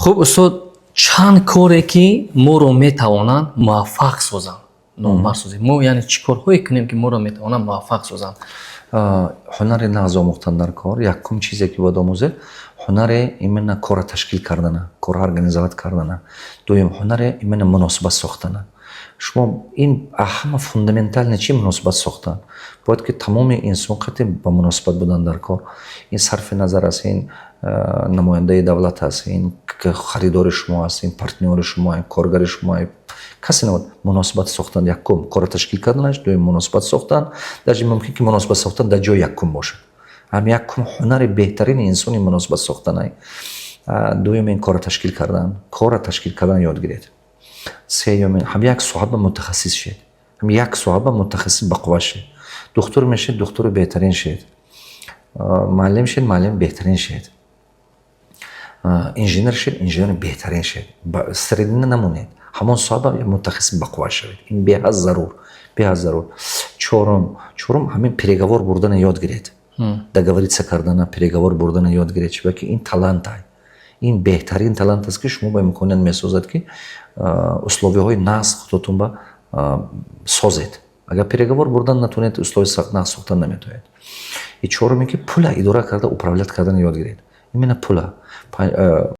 Хуб, устод, чанд коре, ки моро метавонанд муваффақ созанд, номбар созем мо, яъне чӣ корҳое кунем, ки моро метавонанд муваффақ созанд? Ҳунари нағз омӯхтан дар кор. Якум чизе, ки бояд омӯзед, ҳунаре именно корро ташкил кардана, корро организовать кардана. Дуюм, ҳунаре именно муносибат сохтана. Шумо ин ҳама фундаментальный чи муносибат сохтан. Бояд ки тамоми инсон қати ба муносибат будан дар кор. Ин сарфи назар аз ин намояндаи давлат аст, ин харидори шумо аст, ин партнёри шумо, ин коргари шумо, касе набод. Муносибат сохтан якум корро ташкил карданаш, дуюм муносибат сохтан. Даже мумкин, ки муносибат сохтан дар ҷои якум бошад. Ҳам якум ҳунари беҳтарини инсони муносибат сохтанай. Дуюм, ин корро ташкил кардан, корро ташкил кардан ёд гиред. Сеюм, ҳам як соҳаба мутахассис шед, ҳам як соҳаба мутахассис бақувват шед. Духтур мешед, духтури беҳтарин шед. Муаллим шед, муаллими беҳтарин шед. Инженер шед, инженери беҳтарин шед. Средина намонед, ҳамон соҳаба мутахассис бақувват шавед. Ин беҳад зарур, беҳад зарур. Чорум, ҳамин переговор бурдана ёд гиред, договориться кардана, переговор бурдана ёд гиред, чунки ин талантай, ин беҳтарин талант аст, ки шумо ба имконият месозад, ки условия ҳои нағз худотон ба созед. Агар переговор бурдан натонед, условия нағз сохтан наметавонед. И чоруме, ки пула идора карда, управлять кардана ёд гиред, именно пула.